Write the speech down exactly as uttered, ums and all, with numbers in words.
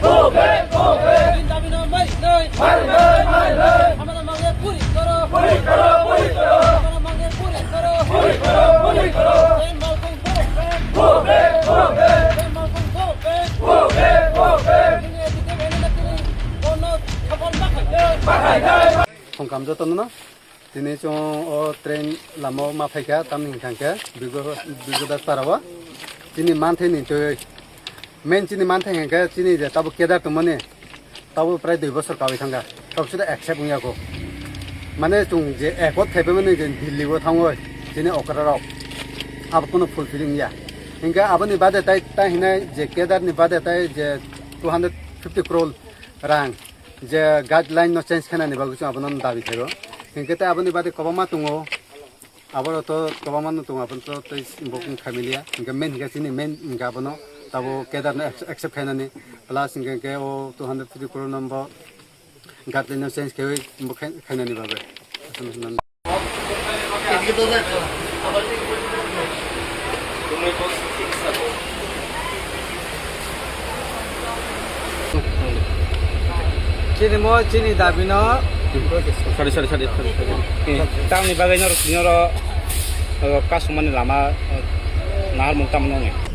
Go back, go back. Dabi no mari noi. Mari noi, mari noi. Hamara mange puri koro. Puri koro, puri koro. Hamara mange puri koro. Puri koro, puri koro. Malkhung go back. Go back, go back. Malkhung go back. Go back, go back. Ini edite bene na kini. Bono khapal makai noi. Makai noi. Songkam jotono no. Tini chwng o train lama o ma phaikha, tamni hwnkha hwnkhe Birgo-, Birgodas para o. Chini manthai ni twi, main chini manthai hwnkhe chini je tabuk kedar tongmani, tabuk prai dui bosor kawi thangkha, tabuk suda accept wngya kho. Mane chwng je accord khaipai mani je Delhi o thangwi chini okra rok, abo kunu fulfilling ya. Hwnkhe aboni bade tai, tai hinai je kedar ni bade tai je two hundred fifty crore rang je guideline no change khainani bagwi chwng abono dabi khaio. Hinkhe tei aboni bade kwbangma tongo, aborok to kwbangma no tongo, abono to tei bo kung khaimiliya. Hinkhe main hinkhe chini main hinkhe abono tabo kedar no accept khainani, plus hinkhe, hinkhe o two hundred fifty crore no bo guideline no change khaiwi bo khai-, khainani bagwi. Chini mo, chini dabi no. Sorry, sorry, sorry, sorry, sorry. Tamni bagwi noro, noro, uh, kasumani lama, uh, nahar mung tamo nongni.